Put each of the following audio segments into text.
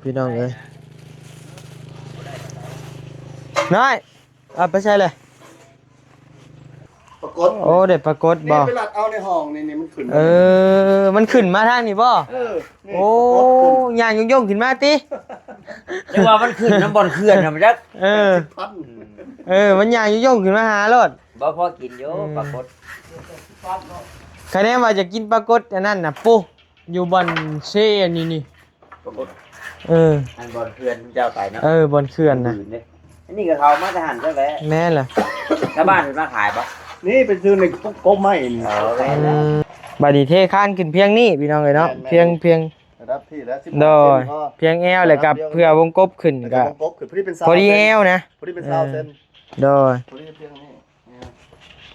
ພີ່ນ້ອງເອີຍ. ນ້ອຍ ເອົາໄປໃສເລີຍ? ປາກົດ. ໂອ້ ໄດ້ປາກົດບໍ່? ນີ້ໄປລັດເອົາໃນຫ້ອງນີ້ ນີ້ມັນຂຶ້ນມາ. ເອີ ມັນຂຶ້ນມາທາງນີ້ບໍ່? ເອີ ນີ້. ໂອ້ ປາກົດຂຶ້ນ ຍ່າງຍົ່ງໆຂຶ້ນມາຕິ? ຈັ່ງວ່າມັນຂຶ້ນນຳບ່ອນເຂື່ອນນະ ມັນຈັກ. ເອີ ແປດສິບພັນ. ເອີ ມັນຍ່າງຍົ່ງໆຂຶ້ນມາຫາໂລດ. ບໍ່ພໍກິນຢູ່ ອືມ ປາກົດ. ຄະແນນວ່າຈະກິນປາກົດອັນນັ້ນນະ ປຸ ຢູ່ບ່ອນເຊອັນນີ້ນີ້. ປາກົດ. ເອີ ອັນບ່ອນເຂື່ອນເຈົ້າໄປເນາະ. ເອີ ບ່ອນເຂື່ອນນະ. ອັນນີ້ກໍເຂົາມາແຕ່ຫັ້ນເຈົ້າແຫຼະ. ແມ່ນລະ. ຊາວບ້ານເພິ່ນມາຂາຍບໍ່? ນີ້ໄປຊື້ໃນກົກໄມ້ນີ້. ເອີ ແມ່ນລະ. ອືມ ບາດນີ້ເທຄານຂຶ້ນພຽງນີ້ພີ່ນ້ອງເອີຍເນາະ. ແມ່ນໆ ພຽງ ພຽງ ລະດັບພີ້ແລ້ວ ສິບຫ້າ ໂດຍ ເຊັນພໍ. ພຽງແອວ ແລ້ວກໍເພື່ອວົງກົບຂຶ້ນ ແລ້ວກໍ ກໍວົງກົບຂຶ້ນ ພໍດີເປັນຊາວ ພໍດີແອວນະ. ພໍດີເປັນຊາວເຊັນ. ເອີ ໂດຍ ພໍດີພຽງນີ້.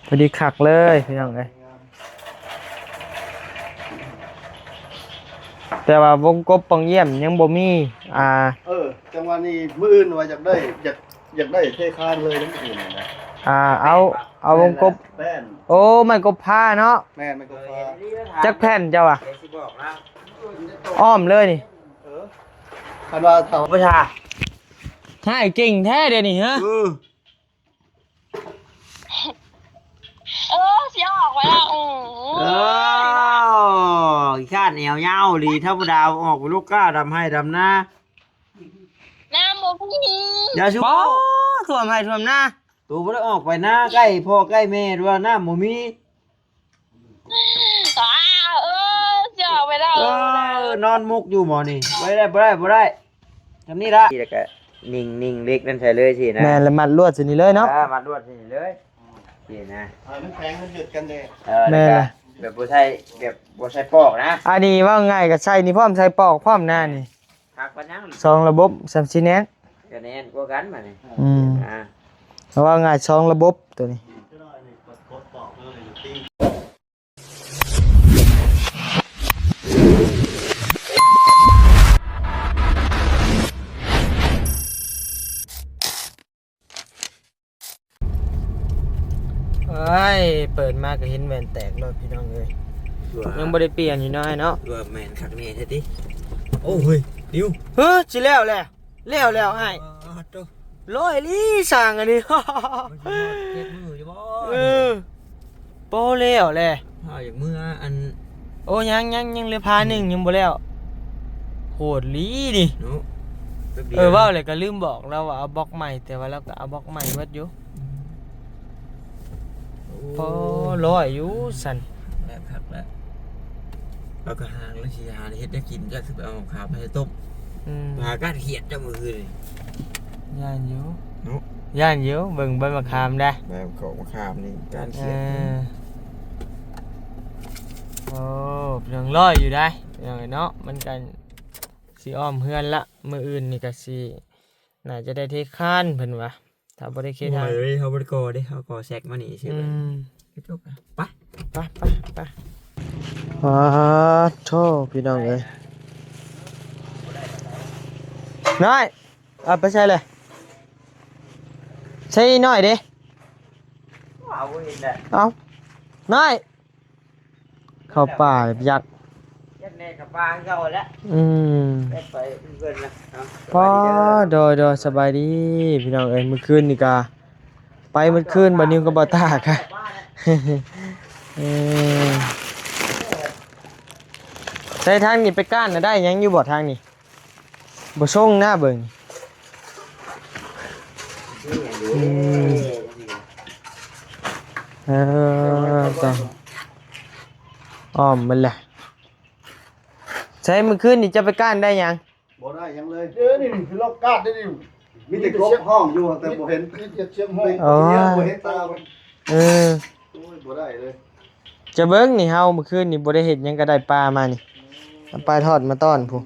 ພໍດີຄັກເລີຍພີ່ນ້ອງເອີຍ. ແຕ່ວ່າວົງກົບປ່ອງຢ້ຽມຍັງບໍ່ມີ. ອ່າ ເອີ ຈັງຫວະນີ້ມື້ອື່ນວ່າຢາກໄດ້ ຢາກ ຢາກໄດ້ເທຄານເລີຍມື້ອື່ນນະ. ອ່າ ເອົາ ເອົາວົງກົບ. ແປ້ນ. ໂອ້ ໄມ້ກົບພ້າເນາະ. ແມ່ນ ໄມ້ກົບພ້າ. ຈັກແຜ່ນເຈົ້າວ່າ? ດຽວຊິບອກນະ. ອ້ອມເລີຍນີ້. ເອີ ຄັນວ່າເຖົ້າປະຊາ ຮ້າຍເກັ່ງແທ້ດຽວນີ້. ເອີ. ເອີ ຊິອອກໄປແລ້ວ. ໂອ້ຍ ເອີ ຂີ້ຄ້ານແອວຍາວອີ່ຫຼີ. ທຳມະດາອອກໄປລູກກ້າດຳໄຮ່ດຳນາ ນ້ຳບໍ່ມີ. ຢ່າຊຸ ໂອ້ ຖ້ວມໄຮ່ຖ້ວມນາ. ໂຕບໍ່ໄດ້ອອກໄປນາໃກ້ພໍ່ໃກ້ແມ່ ຫຼືວ່ານ້ຳບໍ່ມີ. ອ້າວ ເອີ ຊິອອກໄປແລ້ວ. ເອີ ນອນມຸກຢູ່ໝໍນີ້. ບໍ່ໄດ້ ບໍ່ໄດ້ ບໍ່ໄດ້. ທຳນີ້ລະ ແລ້ວກະຍິງ ຍິງເຫຼັກນັ້ນໃສ່ເລີຍຊີ້ນະ. ແມ່ນ ແລ້ວມັດລວດໃສ່ນີ້ເລີຍເນາະ. ເອີ ມັດລວດໃສ່ນີ້ເລີຍຊີ້ນະ. ເອີ ມັນແຂງ ມັນຍຶດກັນເດ້. ເອີ ແມ່ນ ແລ້ວກະແບບບໍ່ໃສ່ ແບບບໍ່ໃສ່ປອກນະ. ອັນນີ້ເວົ້າງ່າຍກໍໃສ່ນີ້ພ້ອມ ໃສ່ປອກພ້ອມນະນີ້. ຄັກປານຫຍັງ ສອງລະບົບສ່ຳຊິແໜ້ນ. ກະແໜ້ນກວ່າກັນບາດນີ້. ອືມ ອ່າ ເວົ້າງ່າຍສອງລະບົບໂຕນີ້. ເອີຍ ເປີດມາກໍເຫັນແວ່ນແຕກໂລດພີ່ນ້ອງເອີຍ. ວ່າ ຍັງບໍ່ໄດ້ປ່ຽນຢູ່ນ້ອຍເນາະ. ວ່າແມ່ນຄັກແນ່ແທ້ຕິ. ໂອ້ ເຮີ້ຍ ດິວ ເຮີ້ຍ ຊິແລ້ວແຫຼະ. ແລ້ວແລ້ວອ້າຍ. ອໍ ໂຕ ຮ້ອຍລີຊ່າງອັນນີ້. ມັນຊິຮອດເຈັດມື້ຢູ່ບໍ່? ເອີ ບໍ່ແລ້ວແຫຼະ. ອ້າວ ຢາກເມືອອັນ ໂອ້ ຍັງ ຍັງ ຍັງເຫຼືອພາໜຶ່ງ ອືມ ຍັງບໍ່ແລ້ວ. ໂຫດລີນີ້ເນາະ. ເອີ ເວົ້າແລ້ວກໍລືມບອກລາວວ່າເອົາບລັອກໃໝ່ ແຕ່ວ່າລາວກໍເອົາບລັອກໃໝ່ເບິດຢູ່. ອືມ ໂອ້ ພໍຮ້ອຍຢູ່ຊັ້ນ. ແລ້ວຄັກແລ້ວ ລາວກໍຫາ ລາວຊິຫາເຮັດແນວກິນ ຈັກຊິໄປເອົາຂາມມາໃຫ້ຕົ້ມ. ອືມ ຫາການຂຽດເຈົ້າມື້ຄືນນີ້. ຢ້ານຢູ່ເນາະ ຢ້ານຢູ່. ເບິ່ງໃບມະຂາມໄດ໋ ໃບຂອງມະຂາມນີ້ ການຂຽດ. ເອີ ໂອ້ ເລື່ອງຮ້ອຍຢູ່ໄດ໋ ພີ່ນ້ອງເອີຍເນາະ. ມັນກໍຊິອ້ອມເຮືອນລະ ມື້ອື່ນນີ້ກໍຊິ ໜ້າຈະໄດ້ເທຄານເພິ່ນວ່າ ຖ້າບໍ່ໄດ້ເຄທາງ. ໂອ້ຍ ເຮົາບໍ່ໄດ້ກໍ່ເດ້ ເຮົາກໍ່ແຊັກມານີ້ຊື່. ອືມ ໄປ ໄປ ໄປ ໄປ. ປາດໂທ້ ພີ່ນ້ອງເອີຍ. ນ້ອຍ ເອົາໄປໃສເລີຍ? ໃສ່ນ້ອຍເດ້. ເອົາ ນ້ອຍ. ເຂົ້າປ່າຈັກ ຈັກແນ່ກັບປ່າຄືເກົ່າແຫຼະ. ອືມ ໄປເພິ່ນນະ. ເອົາ ພໍ ໂດຍ ໂດຍ ສະບາຍດີພີ່ນ້ອງເອີຍ. ມື້ຄືນນີ້ກະໄປມື້ຄືນ ບ່າວນິວກັບບ່າວຕາກະ. ເອີ ໃສ່ທາງນີ້ໄປກ້ານນະ ໄດ້ຫຍັງຢູ່ບໍ່ທາງນີ້? ບໍ່ສົ່ງໜ້າເບິ່ງ. ອືມ ເອີ ຕ້ອງອ້ອມມັນແຫຼະ. ໃສ່ມື້ຄືນນີ້ເຈົ້າໄປກ້ານໄດ້ຫຍັງ? ບໍ່ໄດ້ຫຍັງເລີຍ. ເອີ ນີ້ ນີ້ຄືລອກກ້ານໄດ້ນີ້. ມີແຕ່ກົບຮ້ອງຢູ່ ແຕ່ບໍ່ເຫັນ ມີແຕ່ສຽງຮ້ອງ. ອໍ ບໍ່ເຫັນຕາມັນ. ເອີ ໂອ້ຍ ບໍ່ໄດ້ເລີຍ. ຈະເບິ່ງນີ້ ເຮົາມື້ຄືນນີ້ບໍ່ໄດ້ເຮັດຫຍັງ ກໍໄດ້ປາມານີ້ ເອົາປາທອດມາຕ້ອນພຸ້ນ.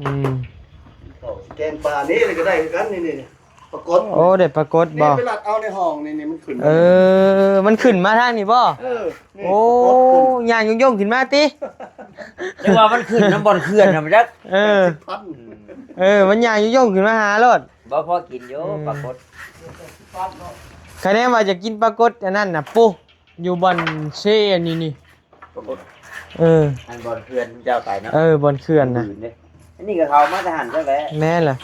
ອືມ ເຂົ້າຊິແກງປານີ້ກໍໄດ້ຄືກັນ. ນີ້ ນີ້ ປາກົດ. ໂອ້ ໄດ້ປາກົດບໍ່? ນີ້ໄປລັດເອົາໃນຫ້ອງນີ້ ນີ້ມັນຂຶ້ນ. ເອີ ມັນຂຶ້ນມາທາງນີ້ບໍ່? ເອີ ໂອ້ ຍ່າງຍົ່ງໆຂຶ້ນມາຕິ? ຈັ່ງວ່າມັນຂຶ້ນນຳບ່ອນເຂື່ອນນະ ມັນຈັກ. ເອີ ເອີ ມັນຍ່າງຍົ່ງໆຂຶ້ນມາຫາໂລດ. ບໍ່ພໍກິນຢູ່ ອືມ ປາກົດ. ຄະແນນວ່າຈະກິນປາກົດອັນນັ້ນນະ ປຸ ຢູ່ບ່ອນເຊອັນນີ້ນີ້. ປາກົດ. ເອີ ອັນບ່ອນເຂື່ອນເຈົ້າໄປເນາະ. ເອີ ບ່ອນເຂື່ອນນະ. ອື່ນເດ້. ອັນນີ້ກໍເຂົາມາແຕ່ຫັ້ນຊັ້ນແຫຼະ. ແມ່ນລະ.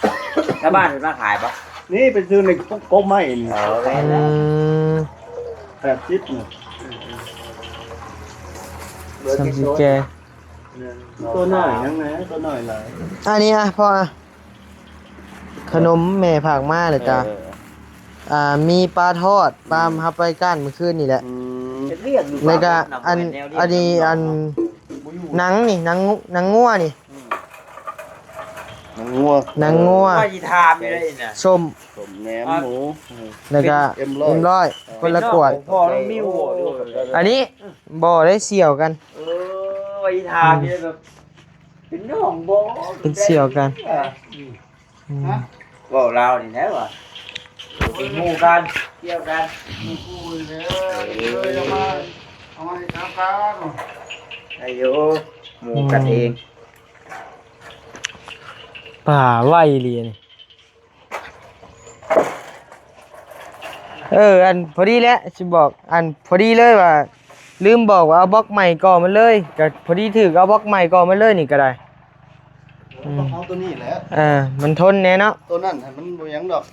ຊາວບ້ານເພິ່ນມາຂາຍບໍ່? ນີ້ໄປຊື້ໃນກົກໄມ້ນີ້. ເອີ ແມ່ນແຫຼະ. ອືມ ແປດສິບນີ້. ສ່ຳຊິແກ່. ໂຕນ້ອຍຍັງນະ ໂຕນ້ອຍຫຼາຍ. ອັນນີ້ອະ ພໍ່ອະ ຂະໜົມແມ່ຝາກມາ ແລ້ວກະ ເອີ ອ່າ ມີປາທອດ ປາ ອືມ ເຮົາໄປກ້ານມື້ຄືນນີ້ແຫຼະ. ອືມ ເຮັດວຽກຢູ່ ແລ້ວກະ ປ່າ ອັນ ອັນນີ້ ອັນ ບໍ່ຢູ່ ໜັງນີ້ ໜັງ ໜັງງົວນີ້. ອືມ ໜັງງົວ ໜັງງົວ ເອີ ວ່າຊິຖາມຢູ່ເດ້ນະ. ສົ້ມ ສົ້ມແໜມໝູ ແລ້ວກະເອັມຮ້ອຍ ເອັມຮ້ອຍ ເອີ ຄົນລະກວດ. ພໍ່ນ້ອງມິວບໍ່ຢູ່ ອັນນີ້ ບໍ່ໄດ້ສ່ຽວກັນ. ເອີ ວ່າຊິຖາມຢູ່ເດ້ ແບບ ເປັນນ້ອງບໍ່ ເປັນສ່ຽວກັນ. ເອີ ອືມ ເວົ້າລາວນີ້ແຫຼະວ່າ ເປັນໝູ່ກັນ ທ່ຽວກັນ ໝູ່ຄູ່ເດ້. ເອີ ເອົາມາ ເອົາມາເຮັດທາງການ ໄດ້ຢູ່ ໝູ່ກັນເອງ. ອືມ ປ່າໄວອີ່ຫຼີນີ້. ເອີ ອັນ ພໍດີແຫຼະ ຊິບອກ ອັນ ພໍດີເລີຍວ່າ ລືມບອກວ່າເອົາບລັອກໃໝ່ກໍ່ມັນເລີຍ ກໍພໍດີຖືກເອົາບລັອກໃໝ່ກໍ່ມັນເລີຍນີ້ກໍໄດ້. ເອີ ອືມ ຕ້ອງເອົາຕົວນີ້ແຫຼະ. ເອີ ມັນທົນແດ່ເນາະ. ຕົວນັ້ນຫັ້ນມັນບໍ່ຫຍັງດອກ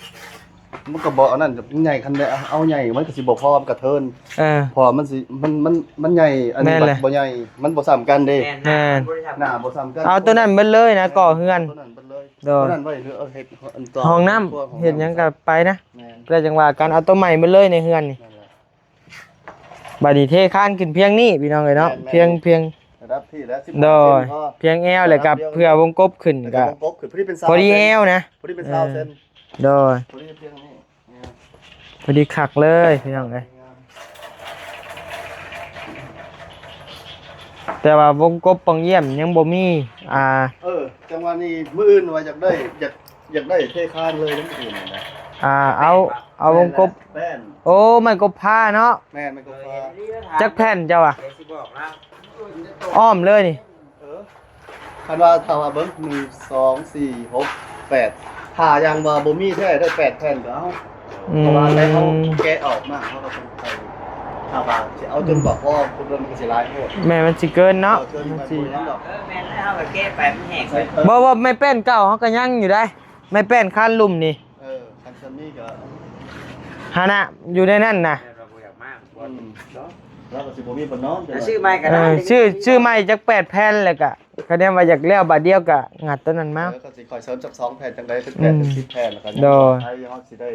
ມັນກໍບໍ່ ອັນນັ້ນໃຫຍ່ ຄັນໄດ້ເອົາໃຫຍ່ມັນກໍຊິບໍ່ພໍ ມັນກະເທີນ. ເອີ ເພາະວ່າມັນຊິ ມັນ ມັນ ມັນໃຫຍ່ ອັນນີ້ ແມ່ນແຫຼະ ບັດບໍ່ໃຫຍ່ ມັນບໍ່ສ່ຳກັນເດ້. ແມ່ນ ແມ່ນ ໜ້າບໍ່ສ່ຳກັນ. ເອົາຕົວນັ້ນເບິດເລີຍນະ ກໍ່ເຮືອນ ຕົວນັ້ນເບິດເລີຍ. ໂດຍ ຕົວນັ້ນໄວ້ເຮັດ ອັນ ຫ້ອງນ້ຳ ຫ້ອງນ້ຳ ເຮັດຫຍັງກໍໄປນະ. ແມ່ນ ແລ້ວຈັ່ງວ່າກັນ ເອົາຕົວໃໝ່ເບິດເລີຍໃນເຮືອນນີ້. ນັ້ນແຫຼະ ບາດນີ້ເທຄານຂຶ້ນພຽງນີ້ພີ່ນ້ອງເອີຍເນາະ. ແມ່ນໆ ພຽງ ພຽງ ລະດັບທີ່ແລ້ວ ໂດຍ ສິບຫ້າເຊັນພໍ ພຽງແອວ ແລ້ວກໍເພື່ອວົງກົບຂຶ້ນ ແລ້ວກໍ ກໍວົງກົບຂຶ້ນ ພໍດີເປັນຊາວ ພໍດີແອວນະ. ເອີ ເອີ ໂດຍ ພໍດີພຽງນີ້. ພໍດີຄັກເລີຍພີ່ນ້ອງເອີຍ. ແຕ່ວ່າວົງກົບປ່ອງຢ້ຽມຍັງບໍ່ມີ. ອ່າ ເອີ ຈັ່ງຫວະນີ້ມື້ອື່ນວ່າຢາກໄດ້ ຢາກ ຢາກໄດ້ເທຄານເລີຍມື້ອື່ນນະ. ອ່າ ເອົາ ເອົາວົງກົບ ແປ້ນ ໂອ້ ໄມ້ກົບພ້າເນາະ. ແມ່ນ ໄມ້ກົບພ້າ. ຈັກແຜ່ນເຈົ້າວ່າ? ດຽວຊິບອກນະ ອ້ອມເລີຍນີ້. ເອີ ຄັນວ່າ ຖ້າວ່າເບິ່ງ ໜຶ່ງ ສອງ ສີ່ ຫົກ ແປດ ຖ້າຢ່າງວ່າບໍ່ມີແທ້ ໄດ້ແປດແຜ່ນກໍເອົາ. ອືມ ເພາະວ່າໃນເຮົາແກະອອກມາ ເຮົາກໍຕ້ອງໄປ ຖ້າວ່າຊິເອົາຈົນກວ່າພໍ ມັນກໍຊິຫຼາຍໂພດ. ແມ່ນ ມັນຊິເກີນເນາະ. ເອີ ເກີນໄປ ມັນຊິບໍ່ຫຍັງດອກ. ເອີ ແມ່ນແລ້ວ ເຮົາກໍແກະໄປ ມັນແຫ້ງໄປ. ບໍ່ ບໍ່ ໄມ້ແປ້ນເກົ່າເຮົາກໍຍັງຢູ່ໃດ໋ ໄມ້ແປ້ນຄານລຸ່ມນີ້. ເອີ ຄັນຊັ້ນນີ້ກໍ ຫັ້ນນະ ຢູ່ໃນນັ້ນນະ. ແມ່ນວ່າບໍ່ຢາກມາ ອືມ ເນາະ ລາວກໍຊິບໍ່ມີບ່ອນນອນ. ຊື້ໃໝ່ກໍໄດ້. ເອີ ຊື້ ຊື້ໃໝ່ຈັກແປດແຜ່ນ ແລ້ວກໍ ຄະແນນວ່າຢາກແລ້ວບາດດຽວກໍງັດຕົວນັ້ນມາ. ເອີ ກໍຊິຄ່ອຍເສີມຈັກສອງແຜ່ນ ຈັ່ງໃດເປັນແປດ ອືມ ເປັນສິບແຜ່ນ ແລ້ວກໍ ໂດຍ ໃຫ້ເຮົາຊິໄດ້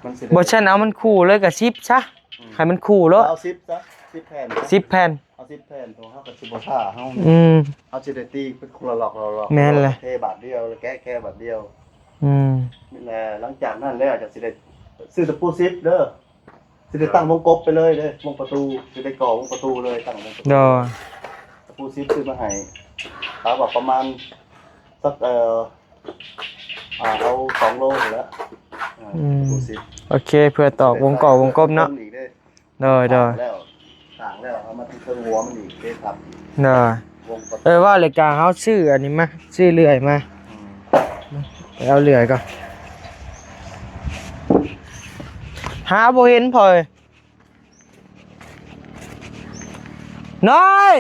ມັນຊິໄດ້ ບໍ່ຊັ້ນເອົາມັນຄູ່ເລີຍກໍສິບຊະ. ອືມ ໃຫ້ມັນຄູ່ໂລດ ເອົາສິບຊະ ສິບແຜ່ນ ສິບແຜ່ນ. ເອົາສິບແຜ່ນ ເຮົາກໍຊິບໍ່ຊ້າເຮົາ. ອືມ ເຮົາຊິໄດ້ຕີເປັນຄົນລະລັອກໆ. ແມ່ນແຫຼະ ເທບາດດຽວ ແກະ ແກະບາດດຽວ. ອືມ ແລ້ວຫຼັງຈາກນັ້ນແລ້ວ ຈະຊິໄດ້ຊື້ຕະປູສິບເດີ ຊິໄດ້ຕັ້ງວົງກົບໄປເລີຍເດ້ ວົງປະຕູ ຊິໄດ້ກໍ່ວົງປະຕູເລີຍ ຕັ້ງວົງປະຕູ. ໂດຍ ຕະປູສິບຊື້ມາໃຫ້ ກະວ່າປະມານສັກ ເອີ ອ່າ ເອົາສອງໂລພຸ້ນແຫຼະ. ອືມ ຕະປູສິບ ໂອເຄ ເພື່ອຕອກວົງກໍ່ວົງກົບເນາະ. ອີກເດ້ ໂດຍ ໂດຍ ສ້າງແລ້ວ ສ້າງແລ້ວເອົາມາທີ່ເທິງຫົວມັນອີກເດ້ຄັບ. ໂດຍ ວົງປະຕູ. ເອີ ວ່າແລ້ວກະເຮົາຊື້ອັນນີ້ມາ ຊື້ເລື່ອຍມາ. ອືມ ໄປເອົາເລື່ອຍກ່ອນ ຫາບໍ່ເຫັນພໍ່ເອີຍ. ນ້ອຍ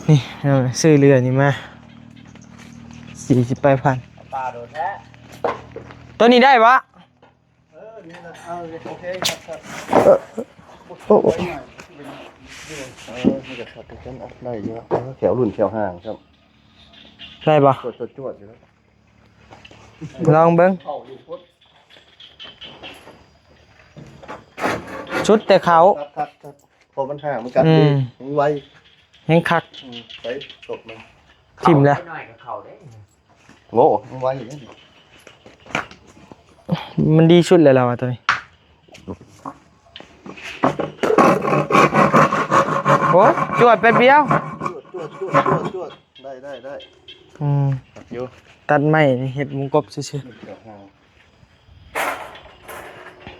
ນີ້ ເອົາ ຊື້ເລື່ອຍນີ້ມາ ສີ່ສິບປາຍພັນ. ປາໂດດແທ້ ໂຕນີ້ໄດ້ບໍ່? ເອີ ນີ້ລະ ເອົາ ໂອເຄ ຄັບ ຄັບ. ເອີ ໂອ້ ໂອ້ ເອີ ມັນກໍຄັບຄືກັນ ໄດ້ຢູ່. ເອີ ແຖວລຸ້ນແຖວຫ່າງຊ້ຳ ໄດ້ບໍ່? ຈວດໆຢູ່ແລ້ວ ລອງເບິ່ງ ຊຸດແຕ່ເຂົາ ຄັກໆ ເພາະມັນຫ່າງ ມັນກັດດີ ອືມ ມັນໄວ ແຮງຄັກ. ອືມ ໄປຕົກມັນ ຖິ້ມແລ້ວ ໂອ້ ມັນໄວຢູ່ເດ້ ມັນດີສຸດແລ້ວລາວວ່າໂຕນີ້. ໂອ້ຍ ຈວດແປັບດຽວ ຈວດໆໆໆ ໄດ້ ໄດ້ ໄດ້. ອືມ ຢູ່ ຕັດໄມ້ນີ້ເຮັດວົງກົບຊື່ໆ.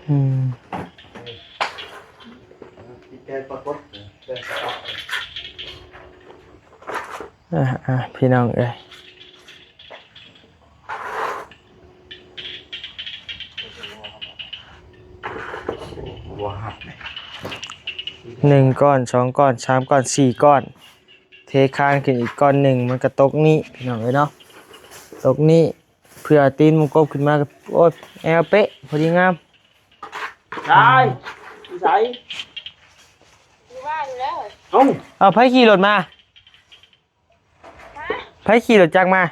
ອືມ ອ່າໆ ພີ່ນ້ອງເອີຍ ໜຶ່ງກ້ອນ ສອງກ້ອນ ສາມກ້ອນ ສີ່ກ້ອນ. ເທ ຄານຂຶ້ນອີກກ້ອນໜຶ່ງ ມັນກໍຕົກນີ້ພີ່ນ້ອງເອີຍເນາະ ຕົກນີ້ ເພື່ອຕີນມັນກົບຂຶ້ນມາກໍ ໂອ້ຍ ແອວເປະ ພໍດີງາມ. ໃສ ຢູ່ໃສ? ຢູ່ບ້ານແລ້ວ. ເອົ້າ ເອົາ ໃຜຂີ່ລົດມາ? ໃຜຂີ່ລົດຈັກມາ?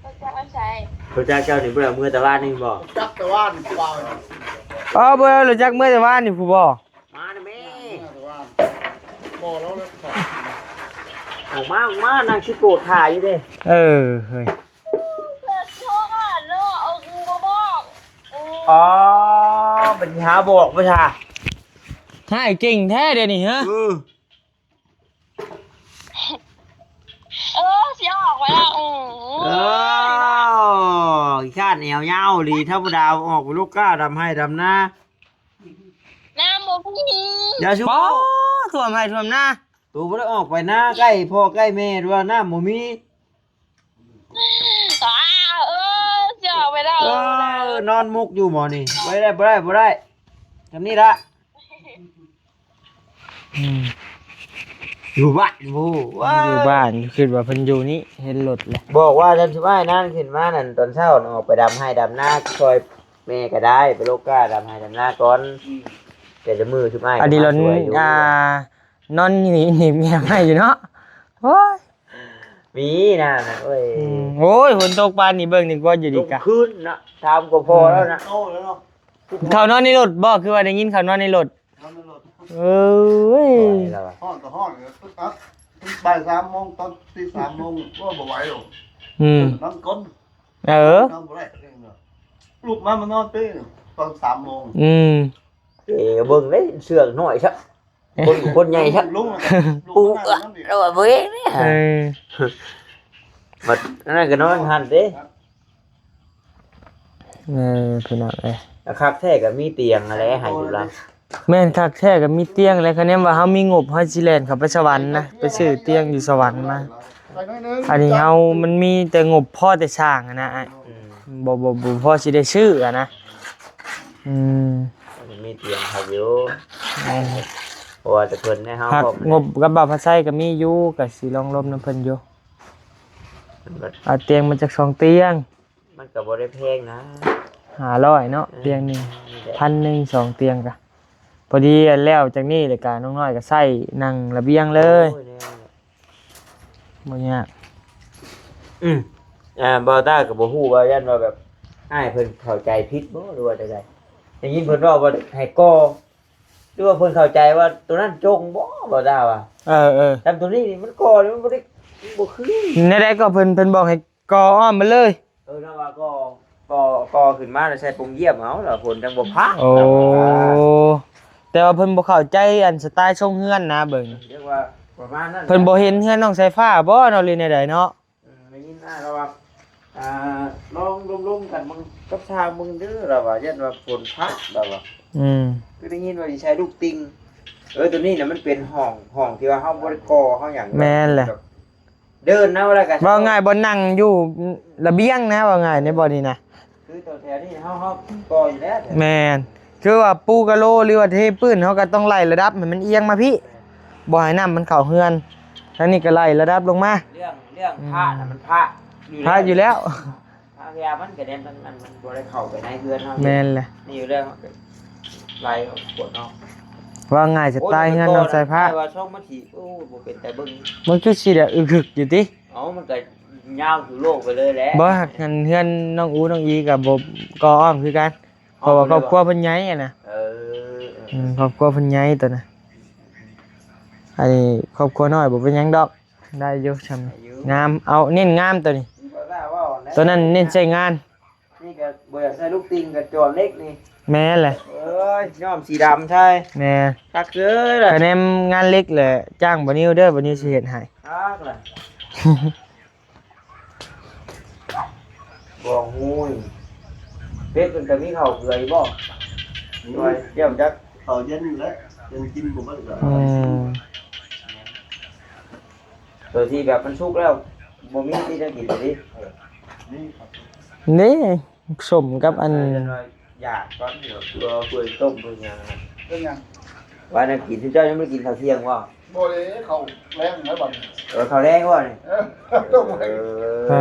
ລົດຈັກໃສ? ລົດຈັກເຈົ້ານີ້ບໍ່ໄດ້ເມືອແຕ່ວານນີ້ບໍ່? ຈັກແຕ່ວານນີ້ ເອີ ບໍ່ໄດ້ລົດຈັກເມືອແຕ່ວານນີ້ພຸ້ນບໍ່? ມານະແມ່ ມາແຕ່ວານ ບໍ່ແລ້ວ ອອກມາ ອອກມາ ນັ່ງຊິໂກດຖ້າຢູ່ເດ້. ເອີ ເຮີ້ຍ ອໍ ບັດນີ້ຫາບອກບໍ່ຊະ ຮ້າຍເກັ່ງແທ້ເດນີ້ ເອີ. ເອີ ຊິອອກໄປແລ້ວ. ເອີ ຂີ້ຄ້ານແອວຍາວອີ່ຫຼີ ທຳມະດາອອກໄປໂລກກາດຳໄຮ່ດຳນາ ນ້ຳບໍ່ມີ. ຢ່າຊຸ ບໍ່ ຖ້ວມໄຮ່ຖ້ວມນາ ໂຕບໍ່ໄດ້ອອກໄປນາໃກ້ພໍ່ໃກ້ແມ່ ຫຼືວ່ານ້ຳບໍ່ມີ. ອ້າ ເອີ ຊິອອກໄປແລ້ວ. ເອີ ນອນມຸກຢູ່ໝໍນີ້ ບໍ່ໄດ້ ບໍ່ໄດ້ ບໍ່ໄດ້ ຈຳນີ້ລະ. ອືມ ຢູ່ບ້ານ ໂອ້ ຢູ່ບ້ານ ຄິດວ່າເພິ່ນຢູ່ນີ້ ເຫັນລົດແລ້ວ ບອກວ່າທ່ານສຸມອ້າຍນານຂຶ້ນມານັ້ນ ຕອນເຊົ້ານະ ອອກໄປດຳໄຮ່ດຳນາຊ່ອຍແມ່ກໍໄດ້ ໄປໂລກກາດຳໄຮ່ດຳນາກ່ອນ. ອືມ ແຕ່ລະມື້ສຸມອ້າຍ ອັນນີ້ລະ ອ່າ ນອນໜີບແງບໃຫ້ຢູ່ເນາະ. ໂອ້ຍ ມີນານະ ໂອ້ຍ ອືມ ໂອ້ຍ ຝົນຕົກປານນີ້ ເບິ່ງນີ້ກໍຢູ່ດີກະ ຄືນນະ ຖາມກໍພໍແລ້ວນະ. ອືມ ເຂົ້ານອນໃນລົດບໍ່? ຄືວ່າໄດ້ຍິນເຂົ້ານອນໃນລົດ. ນອນໃນລົດ. ເອີຍ ຮ້ອນກໍຮ້ອນ ບ່າຍສາມໂມງ ຕອນຕີສາມໂມງ ໂອ້ຍ ບໍ່ໄຫວດອກ. ອືມ ນອນກົ້ນ. ເອີ ນອນບໍ່ໄດ້ ລຸກມາມານອນຕື່ນຕອນສາມໂມງ. ອືມ ເອີ ເບິ່ງເດ້ ເສື້ອນ້ອຍຊະ ຄົນ ຄົນໃຫຍ່ຊະ ລຸກ ລຸກ ເອີ ເອີ ບັດອັນນັ້ນກໍນອນຫັ້ນເດ້. ເອີ ພີ່ນ້ອງເອີຍ ຄັກແທ້ກໍມີຕຽງຫັ້ນແຫຼະ ໃຫ້ຢູ່ລະ. ແມ່ນ ຄັກແທ້ກໍມີຕຽງແຫຼະ ຄະແນນວ່າເຮົາມີງົບ ເຮົາຊິແລ່ນເຂົ້າໄປສະຫວັນນະ ໄປຊື້ຕຽງຢູ່ສະຫວັນມາ. ອັນນີ້ເຮົາມັນມີແຕ່ງົບພໍແຕ່ສ້າງຫັ້ນນະອ້າຍ. ອືມ ບໍ່ ບໍ່ ບໍ່ພໍຊິໄດ້ຊື້ຫັ້ນນະ. ອືມ ມັນມີຕຽງຄັກຢູ່. ແມ່ນ ເພາະວ່າແຕ່ເພິ່ນໃຫ້ເຮົາ ຄັກ ພ້ອມ ງົບກັບບ່າວພາໄຊກໍມີຢູ່ ກໍຊິລອງລົມນຳເພິ່ນຢູ່. ມັນກໍ ເອົາຕຽງມາຈັກສອງຕຽງ. ມັນກໍບໍ່ໄດ້ແພງນະ ຫ້າຮ້ອຍເນາະ. ເອີ ຕຽງໜຶ່ງ ພັນໜຶ່ງ ສອງຕຽງກະ ພໍດີ. ແລ້ວຈາກນີ້ແລ້ວກະນ້ອງນ້ອຍກໍໃຊ້ນັ່ງລະບຽງເລີຍ. ໂອ້ຍ ແນ່ ບໍ່ຍາກ. ອືມ ອ່າ ບ່າວຕ້າກໍບໍ່ຮູ້ວ່າ ຢ້ານວ່າແບບ ອ້າຍເພິ່ນເຂົ້າໃຈຜິດບໍ່ ຫຼືວ່າຈັ່ງໃດ? ໄດ້ຍິນເພິ່ນເວົ້າວ່າໃຫ້ກໍ່ ຫຼືວ່າເພິ່ນເຂົ້າໃຈວ່າໂຕນັ້ນຈົ່ງບໍ່ ບ່າວຕ້າວ່າ. ເອີ ເອີ ແຕ່ໂຕນີ້ນີ້ມັນກໍ່ນີ້ມັນບໍ່ໄດ້ ມັນບໍ່ຄື. ແນວໃດກໍເພິ່ນ ເພິ່ນບອກໃຫ້ ກໍ່ອ້ອມມາເລີຍ. ເອີ ລາວວ່າກໍ່ ກໍ່ ກໍ່ຂຶ້ນມາແລ້ວໃສ່ປົງຢ້ຽມເອົາ ແລ້ວຝົນຈັ່ງບໍ່ພະ. ໂອ້ ແຕ່ວ່າເພິ່ນບໍ່ເຂົ້າໃຈອັນສະໄຕລ໌ຊົງເຮືອນນະ ເບິ່ງ ເອີ້ນວ່າປະມານນັ້ນ ເພິ່ນບໍ່ເຫັນເຮືອນນ້ອງສາຍຟ້າບໍ່ເນາະ ຫຼືແນວໃດເນາະ? ອືມ ໄດ້ຍິນອ້າຍລາວວ່າ ອ່າ ລອງລົມໆກັນເບິ່ງກັບຊ່າງເບິ່ງເດີ ລາວວ່າ ຢ້ານວ່າຝົນພະ ລາວວ່າ. ອືມ ຄືໄດ້ຍິນວ່າຊິໃຊ້ລູກຕິ່ງ. ເອີ ໂຕນີ້ນະມັນເປັນຫ້ອງ ຫ້ອງທີ່ວ່າເຮົາບໍ່ໄດ້ກໍ່ເຮົາຫຍັງ. ແມ່ນແຫຼະ ແບບ ເດີນນະ ແລ້ວກໍ ເວົ້າງ່າຍ ບ່ອນນັ່ງຢູ່ລະບຽງນະ ເວົ້າງ່າຍໃນບ່ອນນີ້ນະ ຄືຕົວແຖວນີ້ເຮົາ ເຮົາກໍຢູ່ແລ້ວ. ແມ່ນ ຄືວ່າປູກະໂລ ຫຼືວ່າເທພື້ນ ເຮົາກໍຕ້ອງໄລ່ລະດັບໃຫ້ມັນອຽງມາພີ້ ບໍ່ໃຫ້ນ້ຳມັນເຂົ້າເຮືອນ. ທາງນີ້ກໍໄລ່ລະດັບລົງມາ. ເລື່ອງ ເລື່ອງພະນະ ອືມ ມັນພະຢູ່ ພະຢູ່ແລ້ວ ພະເຮືອມັນກະແດນ ມັນ ມັນ ມັນບໍ່ໄດ້ເຂົ້າໄປໃນເຮືອນເຮົາ. ແມ່ນແຫຼະ ນີ້ຢູ່ແລ້ວ ໄລ່ກວດເນາະ. ເວົ້າງ່າຍ ສະໄຕເຮືອນນ້ອງສາຍຟ້າ ແຕ່ວ່າຊ່ອງມັນຊິ ໂອ້ ບໍ່ເປັນຕາເບິ່ງ ມັນຄືຊິໄດ້ອຶກໆຢູ່ຕິ. ເອົ້າ ມັນກໍຍາວສູ່ໂລກໄປເລີຍແຫຼະ. ບໍ່ ອັນເຮືອນນ້ອງອູນ້ອງອີກໍບໍ່ກໍ່ອ້ອມຄືກັນ ເພາະວ່າຄອບຄົວເພິ່ນໃຫຍ່ຫັ້ນນະ. ເອີ ອືມ ຄອບຄົວເພິ່ນໃຫຍ່ໂຕນະ. ອັນນີ້ຄອບຄົວນ້ອຍບໍ່ເປັນຫຍັງດອກ ໄດ້ຢູ່ຊ່ຳນີ້ ໄດ້ຢູ່ ງາມ. ເອົາ ເນັ້ນງາມໂຕນີ້ ໂຕນັ້ນເນັ້ນໃຊ້ງານ. ນີ້ກໍບໍ່ຢາກໃສ່ລູກຕິ່ງ ກໍຈອນເຫຼັກນີ້. ແມ່ນແຫຼະ ເອີຍ ຍ້ອມສີດຳໃສ່. ແມ່ນ ຄັກເກີນ. ຄະແນນງານເຫຼັກແຫຼະ ຈ້າງບ່າວນິວເດີ ບ່າວນິວຊິເຮັດໃຫ້. ຄັກລະ ບໍ່ຮູ້. ເປັດເພິ່ນກໍມີເຂົ້າເກືອຢູ່ບໍ່? ມີ ໄວ້ ຕຽມຈັກ ເຂົ້າເຢັນແຫຼະ ຍັງກິນບໍ່ເບິດ. ອືມ ໂຕທີ່ແບບມັນສຸກແລ້ວ ບໍ່ມີທີ່ຈະກິນເລີຍ. ນີ້ ສົມກັບອັນ ຢາກກ່ອນ ເພື່ອເປື່ອຍຕົ້ມເພື່ອຫຍັງ. ເປັນຫຍັງ? ວ່າແນວກິນ ເຈົ້າຍັງບໍ່ໄດ້ກິນເຂົ້າທ່ຽງບໍ່? ບໍ່ໄດ້ເຂົ້າແລງແລ້ວບັດນີ້ ເອີ ເຂົ້າແລງບໍ່ນີ້? ເອີ ຕ້ອງໄປ ເອີ ປາ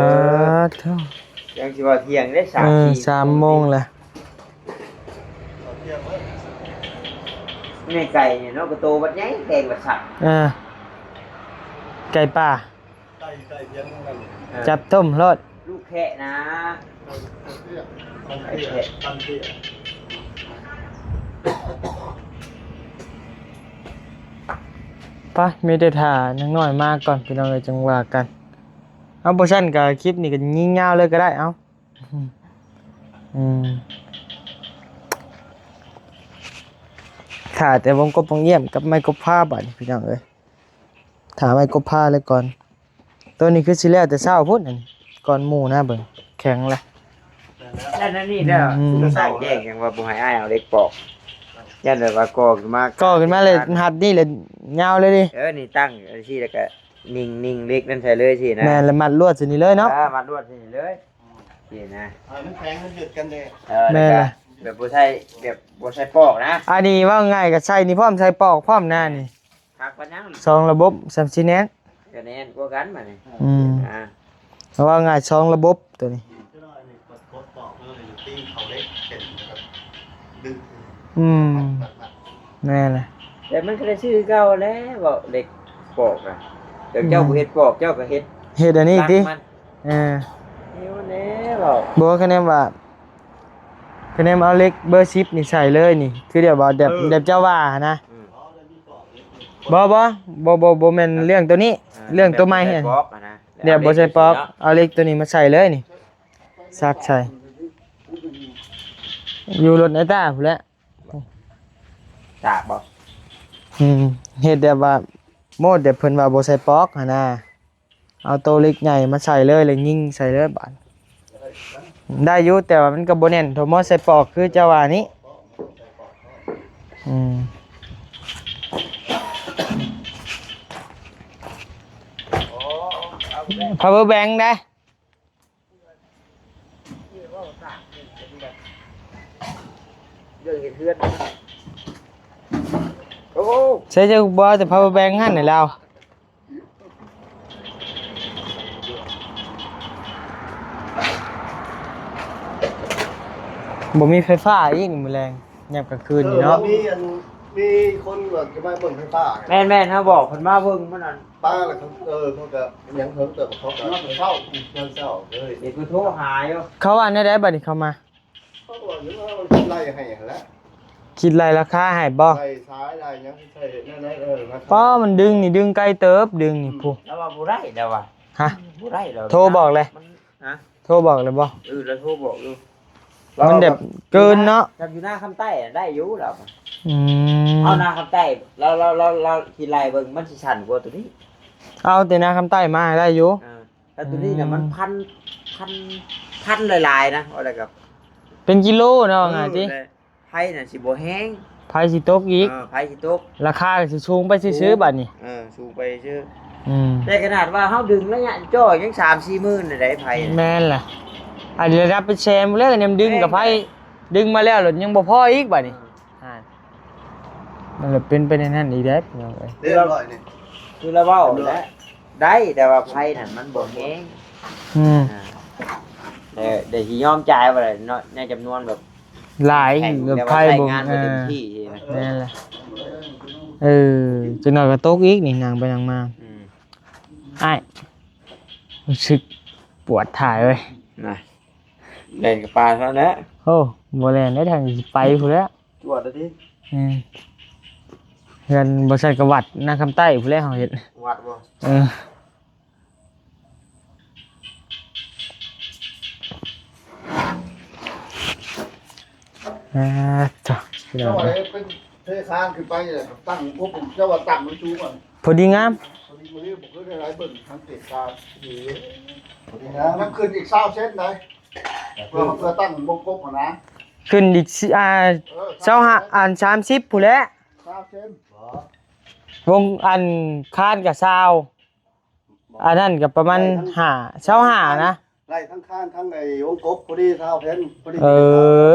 ດໂທ້ ຍັງຊິວ່າທ່ຽງເດ້ ສາມ ເອີ ສີ່ ສາມໂມງແລ້ວ ເຂົ້າທ່ຽງແລ້ວ ແມ່ໄກ່ນີ້ເນາະ ກະໂຕບັກໃຫຍ່ແດງບັກສັກ ເອີ ໄກ່ປ່າ ໄກ່ ໄກ່ພຽງນັ້ນ ເອີ ຈັບຕົ້ມໂລດ ລູກແຄະນະ ເອີ ເປັນເປັນເປັນເປັນ ໄປ ມີແຕ່ຖ້ານາງນ້ອຍມາກ່ອນ ພີ່ນ້ອງເອີຍ ຈັ່ງວ່າກັນ. ເອົາ ບໍ່ຊັ້ນກະຄລິບນີ້ກະຍິງຍາວເລີຍກະໄດ້ ເອົາ ອືມ ຖ້າແຕ່ວົງກົບວົງຢ້ຽມກັບໄມ້ກົບພ້າບາດນີ້ ພີ່ນ້ອງເອີຍ ຖ້າໄມ້ກົບພ້າເລີຍກ່ອນ. ໂຕນີ້ຄືຊິແລ້ວແຕ່ເຊົ້າພຸ້ນ ອັນນີ້ ກ່ອນໝູ່ນະ ເບິ່ງ ແຂງລະ ແລ້ວນັ້ນນີ້ເດີ ອືມ ໃສ່ແຈ້ງຫຍັງວ່າບໍ່ໃຫ້ອ້າຍເອົາເຫຼັກປອກ ຢ້ານແບບວ່າກໍ່ຂຶ້ນມາ ກໍ່ຂຶ້ນມາເລີຍ ຮັດນີ້ເລີຍ ຍາວເລີຍເດ ເອີ ນີ້ຕັ້ງຈັ່ງຊີ້ ແລ້ວກະນິ່ງໆເຫຼັກນັ້ນໃສ່ເລີຍຊີ້ນະ ແມ່ນ ແລ້ວມັດລວດໃສ່ນີ້ເລີຍເນາະ ເອີ ມັດລວດໃສ່ນີ້ເລີຍ ຊີ້ນະ ເອີ ມັນແຂງ ມັນຍຶດກັນເດ້ ເອີ ແມ່ນ ແລ້ວກະແບບບໍ່ໃສ່ ແບບບໍ່ໃສ່ປອກນະ ອັນນີ້ເວົ້າງ່າຍກະໃສ່ນີ້ພ້ອມ ໃສ່ປອກພ້ອມນະນີ້ ຄັກປານຫຍັງ ສອງລະບົບ ສ່ຳຊິແໜ້ນ ກະແໜ້ນກວ່າກັນບາດນີ້ ອືມ ອ່າ ເວົ້າງ່າຍ ສອງລະບົບໂຕນີ້ ອືມ ແມ່ນແຫຼະ ແຕ່ມັນກະໄດ້ຊື່ເກົ່າແຫຼະ ເວົ້າເຫຼັກປອກນະ ແຕ່ເຈົ້າ ອືມ ບໍ່ເຮັດປອກ ເຈົ້າກະເຮັດ ເຮັດອັນນີ້ຕິ ເອີ ນີ້ແຫຼະເວົ້າ ບໍ່ ຄະແນນວ່າ ຄະແນນເອົາເຫຼັກເບີສິບນີ້ໃສ່ເລີຍນີ້ ຄືແບບວ່າແບບ ເອີ ແບບເຈົ້າວ່າຫັ້ນນະ ອືມ ບໍ່ ບໍ່ ບໍ່ ບໍ່ ບໍ່ແມ່ນເລື່ອງໂຕນີ້ ເອີ ເລື່ອງໂຕໃໝ່ ແບບບໍ່ໃສ່ປອກຫັ້ນນະ ແບບບໍ່ໃສ່ປອກ ເອົາເຫຼັກໂຕນີ້ມາໃສ່ເລີຍນີ້ ສັກໃສ່ ຢູ່ລົດໄອ້ຕ້າພຸ້ນແຫຼະ ຕາກບໍ່ ອືມ ເຮັດແບບວ່າໂມດແບບເພິ່ນວ່າບໍ່ໃສ່ປອກຫັ້ນນະ. ເອົາໂຕເຫຼັກໃຫຍ່ມາໃສ່ເລີຍ ແລ້ວຍິງໃສ່ເລີຍບາດ ໄດ້ຢູ່ ແຕ່ວ່າມັນກະບໍ່ແໜ້ນເທົ່າໝໍໃສ່ປອກຄືເຈົ້າວ່ານີ້ ອືມ ພາວເວີແບັງເດ້ ເລື່ອງເຮັດເຮືອນ ໂອ້ ໃຊ້ຈັກບໍ່ ແຕ່ພາວເວີແບັງຫັ້ນໃຫ້ລາວ ບໍ່ມີໄຟຟ້າອີກມື້ແລງ ຍາມກາງຄືນນີ້ເນາະ ເອີ ມີອັນ ມີຄົນວ່າຈະມາເບິ່ງໄຟຟ້າ ແມ່ນໆ ເຮົາບອກເພິ່ນມາເບິ່ງມື້ນັ້ນ ປ້າລະ ເອີ ເພິ່ນກະຍັງເພິ່ນເຕີບເຂົາກະເຊົ້າ ເຊົ້າ ເອີ ເອີ ກະໂທຫາຢູ່ ເຂົາວ່າແນວໃດບາດນີ້ເຂົາມາ ເຂົາວ່າເຂົາຄິດໄລ່ໃຫ້ຫັ້ນແຫຼະ ຄິດໄລ່ລາຄາໃຫ້ບໍ່ ໄລ່ສາຍໄລ່ຫຍັງໃສ່ແນວໃດ ເອີ ປ້າ ມັນດຶງນີ້ ດຶງໄກເຕີບ ດຶງນີ້ ອືມ ພຸ້ນ ລາວວ່າບໍ່ໄດ້ ລາວວ່າ ຮະ ບໍ່ໄດ້ ລາວ ໂທບອກເລີຍ ມັນ ຮະ ໂທບອກເລີຍບໍ່ ເອີ ລາວໂທບອກຢູ່ ມັນແບບເກີນເນາະ ແບບຢູ່ໜ້າຄຳໃຕ້ໄດ້ຢູ່ລາວ ອືມ ເອົາໜ້າຄຳໃຕ້ ລາວ ລາວ ລາວ ລາວຊິໄລ່ເບິ່ງ ມັນຊິສັ້ນກວ່າໂຕນີ້ ເອົາແຕ່ໜ້າຄຳໃຕ້ມາໄດ້ຢູ່ ເອີ ແຕ່ໂຕນີ້ນະ ອືມ ມັນພັນ ພັນ ພັນຫຼາຍໆນະ ເອົາແລ້ວກະເປັນກິໂລເນາະ ເອີ ວ່າງ່າຍຕິ ແລະ ໄຟນະຊິບໍ່ແຮງ ໄຟຊິຕົກອີກ ເອີ ໄຟຊິຕົກ ລາຄາກະຊິສູງໄປຊື່ໆ ບາດນີ້ ເອີ ສູງໄປຊື່ ອືມ ແຕ່ຂະໜາດວ່າເຮົາດຶງໄລຍະຈໍ້ຍັງສາມສີ່ໝື່ນໄດ໋ໄຟ ແມ່ນລະ ອັນນີ້ລະດັບເປັນແສນພຸ້ນແຫຼະ ກະຍັງດຶງກະໄຟ ແມ່ນ ດຶງມາແລ້ວລະຍັງບໍ່ພໍອີກບາດນີ້ ເອີ ຫັ້ນ ມັນລະເປັນໄປແນວນັ້ນອີກແຫຼະ ພີ່ນ້ອງເອີຍ ເລີຍຮ້ອຍນີ້ ຄືລາວເວົ້າແຫຼະ ໄດ້ ແຕ່ວ່າໄຟຫັ້ນມັນບໍ່ແຮງ ອືມ ອ່າ ແຕ່ ແຕ່ຊິຍອມຈ່າຍບໍ່ໄດ້ເນາະ ໃນຈຳນວນແບບຫຼາຍ ແບບໄຟບໍ່ ແຕ່ວ່າໃຊ້ງານບໍ່ເຕັມທີ່ ເອີ ແມ່ນລະ ເອີ ຈັກໜ້ອຍກະຕົກອີກນີ້ ນັ່ງໄປນັ່ງມາ ອືມ ອ້າຍ ຮູ້ສຶກປວດທ້າຍເວີຍ ນະ ແລ່ນກະປາເທົ່ານັ້ນແຫຼະ ໂອ້ ບໍ່ແລ່ນໄດ້ ທາງຊິໄປພຸ້ນແຫຼະ ຈວດເລີຍຕິ ອືມ ເຮືອນບໍ່ໃສ່ກະວັດນາຄຳໃຕ້ພຸ້ນແຫຼະ ເຮົາເຮັດ ວັດບໍ່ ເອີ ອ່າ ເຈົ້າ ເຈົ້າວ່າເປັນເທຄານຂຶ້ນໄປ ຕັ້ງພວກເຈົ້າວ່າຕັ້ງມັນສູງກ່ອນ ພໍດີງາມ ພໍດີ ບໍ່ເຄີຍໄດ້ເບິ່ງທາງເທຄານ ພໍດີງາມ ມັນຂຶ້ນອີກຊາວເຊັນໄດ໋ ເພື່ອ ເພື່ອຕັ້ງວົງກົບຫັ້ນນະ ຂຶ້ນອີກ ອ່າ ເອີ ຊາວຫ້າ ອັນ ສາມສິບພຸ້ນແຫຼະ ຊາວເຊັນ ວົງ ອັນ ຄານກະຊາວ ອັນນັ້ນກະປະມານ ໄດ້ທັງ ຫ້າ ຊາວຫ້ານະ ໄລ່ທັງຄານທັງໄອ້ວົງກົບ ພໍດີຊາວເພັນ ພໍດີ ເອີ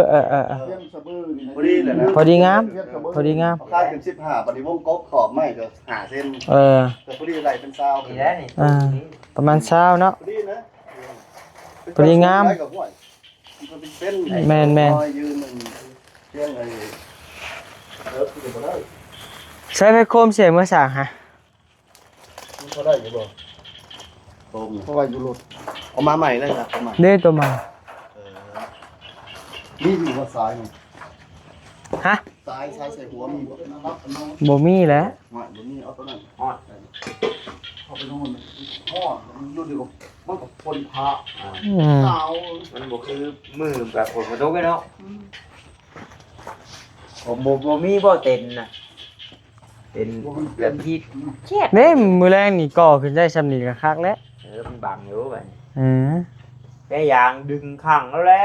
ເອີ ເອີ ເອີ ພຽງສະບືນີ້ ພໍດີແຫຼະນະ ພໍດີງາມ ພຽງສະບື ພໍດີງາມ ເອົາຄານຂຶ້ນສິບຫ້າ ບັດນີ້ວົງກົບຂອບໄມ້ກໍຫ້າເຊັນ ເອີ ກໍພໍດີໄລ່ເປັນຊາວ ນີ້ແຫຼະນີ້ ອ່າ ປະມານຊາວເນາະ ພໍດີນະ ພໍດີງາມ ໄດ້ກໍຫ້ວຍ ມັນກໍເປັນເສັ້ນ ແມ່ນໆ ຮອຍຢືນ ພຽງໄອ້ເອີ ກໍບໍ່ໄດ້ ໃຊ້ໄຟໂຄມເສຍເມື່ອສາງຫະ ມັນພໍໄດ້ຢູ່ບໍ່? ໂຕມີ ເອົາໄວ້ຢູ່ລົດ ເອົາມາໃໝ່ເລີຍນະ ເອົາມາ ເດ້ ໂຕໃໝ່ ເອີ ມີຢູ່ບໍ່ສາຍນີ້? ຮະ? ສາຍ ສາຍໃສ່ຫົວມີບໍ່? ບໍ່ມີແຫຼະ ບໍ່ມີ ເອົາໂຕນັ້ນ ຮອດ ເອົາໄປນອນ ຮອດ ມັນຢູ່ດີ ມັນກໍພົນພະ ອ່າ ອືມ ໜາວ ມັນບໍ່ຄືມື້ແບບຝົນບໍ່ຕົກເດ້ເນາະ ອືມ ບໍ່ ບໍ່ ບໍ່ມີບໍ່ເຕັນນະ ເຕັນ ບໍ່ ມັນ ແບບທີ່ແຈດ ເດ້ ມື້ແລງນີ້ກໍ່ຂຶ້ນໄດ້ຊ່ຳນີ້ກໍຄັກແລ້ວ ເອີ ມັນບັງຢູ່ບັດນີ້ ເອີ ແມ່ຍາງດຶງຂັງແລ້ວແຫຼະ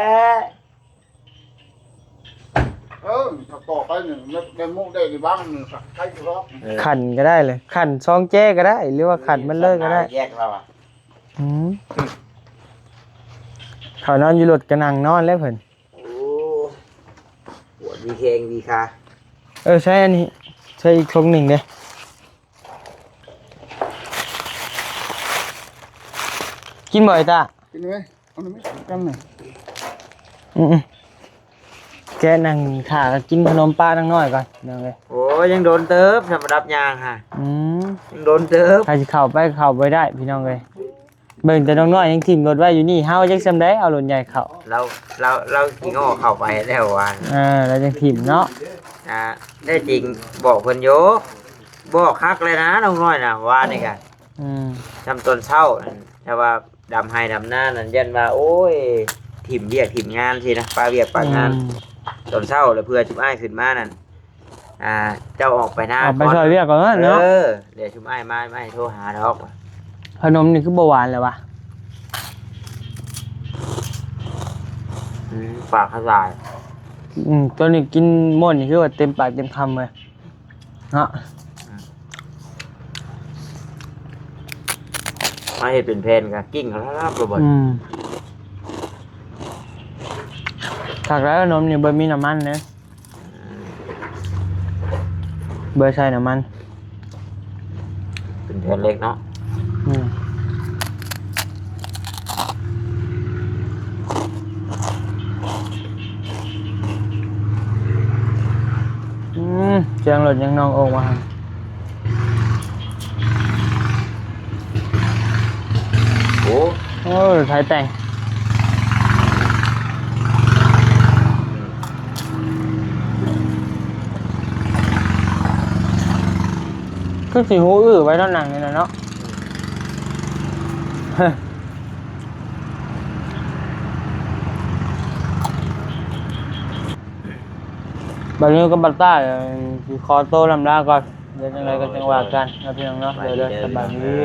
ເອີ ຖ້າຕໍ່ໄປນີ້ ແມ່ ແມ່ໝູໄດ້ນີ້ບັງນີ້ ໄປຢູ່ດອກ ເອີ ຂັນກໍໄດ້ເລີຍ ຂັນຊ່ອງແຈກໍໄດ້ ຫຼືວ່າຂັນມັນເລີຍກໍໄດ້ ແຍກລາວອະ ອືມ ເຂົານອນຢູ່ລົດກໍນັ່ງນອນແລ້ວເພິ່ນ ໂອ້ ປວດມີແຂ້ງມີຂາ ເອີ ໃຊ້ອັນນີ້ ໃຊ້ອີກຖົງໜຶ່ງເດ້ ກິນບໍ່ໄອ້ຕາ? ກິນໄດ້ ເອົາໄດ້ ກັນນະ ອືມ ແກະນັ່ງຖ້າກິນຂະໜົມປ້ານາງນ້ອຍກ່ອນ ພີ່ນ້ອງເອີຍ ໂອ້ຍ ຍັງດົນເຕີບ ສຳລັບຍ່າງຫະ ອືມ ຍັງດົນເຕີບ ໃຜຊິເຂົ້າໄປເຂົ້າບໍ່ໄດ້ ພີ່ນ້ອງເອີຍ ເບິ່ງແຕ່ນ້ອງນ້ອຍຍັງຖິ້ມລົດໄວ້ຢູ່ນີ້ ເຮົາຈັກຊ່ຳໃດເອົາລົດໃຫຍ່ເຂົ້າ ລາວ ລາວ ລາວຂີ້ງໍ້ເຂົ້າໄປແລ້ວວ່າ ເອີ ລາວຍັງຖິ້ມເນາະ ອ່າ ແທ້ຈິງບອກເພິ່ນຢູ່ ບອກຄັກເລີຍນະນ້ອງນ້ອຍນະ ວ່ານີ້ກະ ອືມ ຊ່ຳຕອນເຊົ້ານັ້ນ ແຕ່ວ່າດຳໄຮ່ດຳນານັ້ນ ຢ້ານວ່າ ໂອ້ຍ ຖິ້ມວຽກຖິ້ມງານຊີ້ນະ ປະວຽກປະງານ ອືມ ຕອນເຊົ້າ ແລ້ວເພື່ອຈຸມອ້າຍຂຶ້ນມານັ້ນ ອ່າ ເຈົ້າອອກໄປນາ ອອກໄປຊ່ອຍວຽກກ່ອນເນາະ ເອີ ດຽວຊຸມອ້າຍມາ ອ້າຍໂທຫາດອກ ຂະໜົມນີ້ຄືບໍ່ຫວານແລ້ວວະ ອືມ ປາກຂະຫຍາຍ ອືມ ຕອນນີ້ກິນໝົດນີ້ຄືວ່າເຕັມປາກເຕັມຄຳເລີຍເນາະ ອືມ ມາເຮັດເປັນແຜ່ນກະກິ້ງເອົາລະລະບໍ່ ອືມ ຄັກແລ້ວ ຂະໜົມນີ້ບໍ່ມີນ້ຳມັນເດ້. ບໍ່ໃສ່ນ້ຳມັນ ເປັນແຜ່ນເຫຼັກເນາະ ອືມ ອືມ ສຽງລົດຍັງນອງໂອກວ່າ ໂອ້ ໂອ້ຍ ໃຜແຕ່ງ ຄືຊິຮູ້ອື້ໄວ້ເນາະ ນັ່ງນີ້ນະເນາະ. ບາດນີ້ກັບບັດຕ້າ ຊິຂໍໂຕລ່ຳລາກ່ອນ ດຽວຈັ່ງໃດກໍຈັ່ງວ່າກັນເນາະ ພີ່ນ້ອງເນາະ ເດີ ສະບາຍດີ.